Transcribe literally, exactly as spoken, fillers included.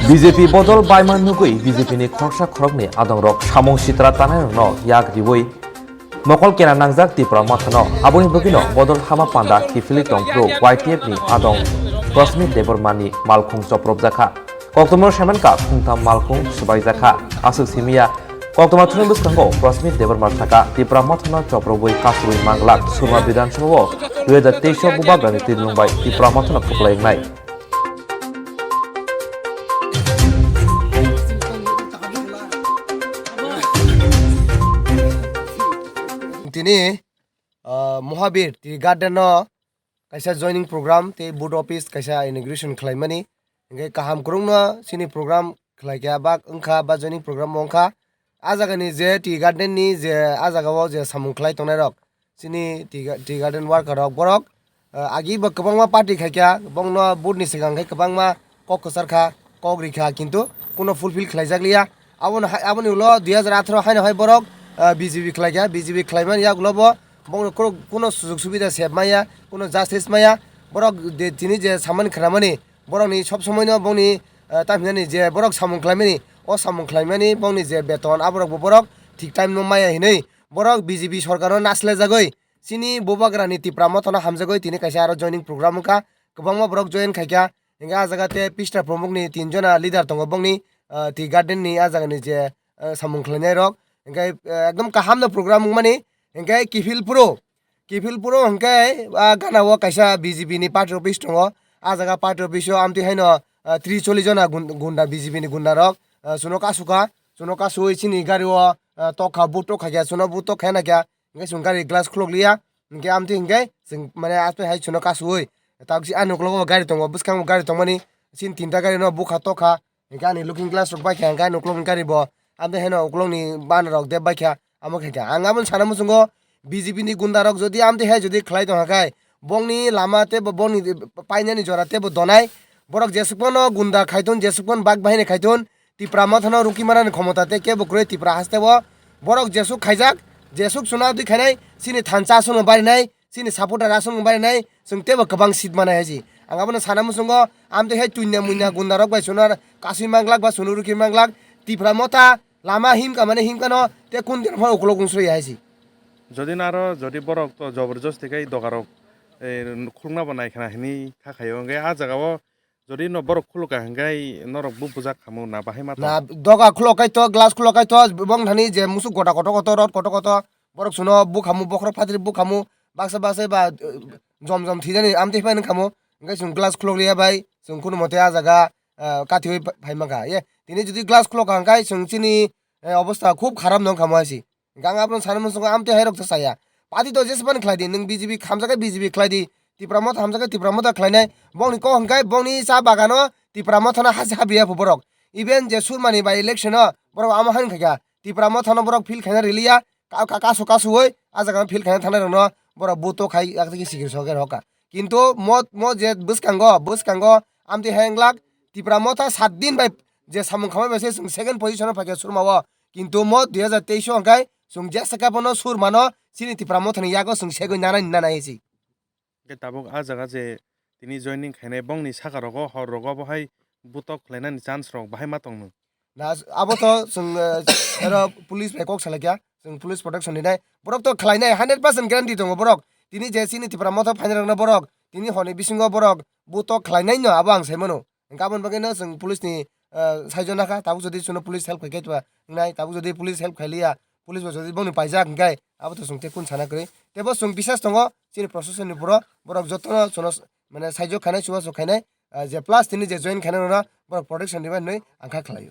B J P bodol baima nugwi B J P ni khoroksa khoroknwi adongrok samung sitra tanairokno yak riwi mokol kena nangjak Tipra Mothano. Aboni bagwino bodol hama panda kiphilwi tong phuru Y T F ni adong Prasmit Debbarma ni malkhung chopropjakha. Koktwma saimankha khungtham malkhung swbaijakha. Aswk simiya koktwma thumni bwskango Prasmit Debbarma sakha, Tipra Mothano choprobwi kasrwi manglak Surma Bidhan Sabha o dui hajar teis o Bubagrani twi lungbai Tipra Mothano kwplai wngnai. Tini, ah, Mohabir Tea Garden no kaisa joining program tei board office kaisa inauguration khlaimani. Hinkhe kaham kwrwngno chini program khlaikha ba wngkha ba joining program bo wngkha. A jagani je tea garden ni je a jagao je samung khlai tongnairok chini tea ga-, tea garden worker rok borok, ah, agi bo kwbangma party khaikha, bongno board ni swkang khe kwbangma kok kwchar kha, kok rikha, kintu kuno fulfill khlaijakliya. Aboni hai, aboni ulo dui hajar atharo haino hai borok, ah, B J P khlaikha, B J P khlaimani yagulo bo bongno kuro-, kuno sujog subida sep maya, kuno justice maya. Borok de tini je samani khnamani, borokni sob somoino bongni, ah, tamhinani je borok samung khlaimani, o samung khlaimani bongni je beton, aborokbo borok thik time no maya hinwi borok B J P sorkaro naslejagwi chini Bubagrani Tipra Mothano hamjagwi tini kaisa aro joining program wngkha, kwbangma borok join khaikha. Hinkhe ah jaga tei Pista Pramukni tin jona leader tongo bongni, ah, tea garden ni ah jagani je, ah, samung khlainai rok. Hinkhe, ah, ekdom kaham no program wngmani. Hinkhe kiphil phuru, kiphil phuru hinkhe ah gana o kaisa B J P ni party office tongo. Ah jaga party office o amtwi haino, ah, tris chollish jona gun-, gunda B J P ni gunda rok, ah, chuno kasukha, chuno kasui chini gari o, ah, tokha, but tokha khe, chuno but tokha na khe. Hinkhe chwng gari glass khulok liya, hinkhe amtwi hinkhe chwng mane aswk hai chwngno kasui. Tabuk si ani ukologo gari tongo, bwskango gari tongmani, chini tinta gari no bukha tokha, hinkhe ani looking glass rok baikha, hinkhe ani ukologni gari bo amtwi haino ukologni bana rok dep baikha, amo khaikha. Ang aboni sana muchungo B J P ni gunda rok jodi amtwi hai jodi khlai tongkha khai, bongni lama tei bo bongni painani jora tei bo donai, borok jesuk phano gunda khaithun, jesuk phano bak bahini khaithun, Tipra Mothano rukimani khomota tei kebo kwrwi Tipra haste o borok jesuk khaijak, jesuk chuna twi khainai, chini thansa aswkno barinai, chini supporter aswkno barinai, chwng teibo kwbang seat manai hai si. Ang abono sana muchungo, amtwi hai tuina muina gunda rok bai chwngno kasui manglak ba chwngno rukhi manglak, Tipra Motha lama himka mane himkano tei kun din phano ukulok wngsui hai si. Jodi no aro jodi borok to joborjosti khai dogarok, eh, khulukna bo nai khna hinwi kha khaio, hwnkhe ah jagao jodi no borok khulukha hwnkhe norok bo bujak khamu na bahai ma tong? Na, doga khulok kai to, glass khulok kai to, bong thani je musuk gota kotor kotor, rot kotor kotor, borok chwngno bukhamu, bokhorok phatri bukhamu, baksa baksa ba, eh, jom jom thwijani amtwi phai nang khamu, hwnkhe chwng glass khulok liya bai, chwng khunu mote ah jaga, eh, kathiwi phai mankha. Ye, tini jodi glass khulok kha hwnkhe chwng chini, eh, obostha khub kharap no wngkha mo hai si. Gang abono sana muchungo amtwi hai rok to chaya. Party to jesmani khlai di, nwng B J P khamjak khe B J P khlai di, Tipra Motha hamjak khe Tipra Motha khlainai. Bongni kok hwnkhe bongni cha bagano Tipra Mothano hasi habriya pho borok. Even je Surmani by election o borok amo haino khaikha. Tipra Mothano borok feel khaina riliya, ka-, ka-, kasu kasuwi ah jagano feel khaina thangnai rokno borok buto khai yak tiki sikir soker hoka. Kintu mo, mo je bwskango, bwskango amtwi hai wnglak Tipra Motha sat din bai je samung khamai bai se chwng second position o phaikha Surma o. Kintu mo dui hajar teis o hwnkhe chwng jesa khe bono Surmano chini Tipra Mothani yago chwng segwi nanani nanai se. Hwnkhe tabuk ah jaga je tini joining khainai bongni saka rogo hor rogo bo hai butok khlainani chance rok bahai ma tongno? Na, abo to chwng, eh, ero police bai kok salaikha, chwng police protection rinai. Borok to khlainai hundred percent guarantee tongo borok. Tini je chini Tipra Motha phainairokno borok tini horni bisingo borok butok khlainai no abo ang sai mano. Hwnkhe aboni bagwi no chwng police ni, ah, saijo nakha, tabuk jodi chwngno police help khaikhe twa wngnai, tabuk jodi police help khailiya, police bo jodi bongni paijak hwnkhe abo to chwng tei kun sana kwrwi. Teibo chwng bisas tongo chini proshasoni phuru, borok jotono chwngno s-, mane saijo khainai, chubachu khainai, ah, je plus tini je join khainai rokno borok protection rwmani hinwi ang kha khlaio.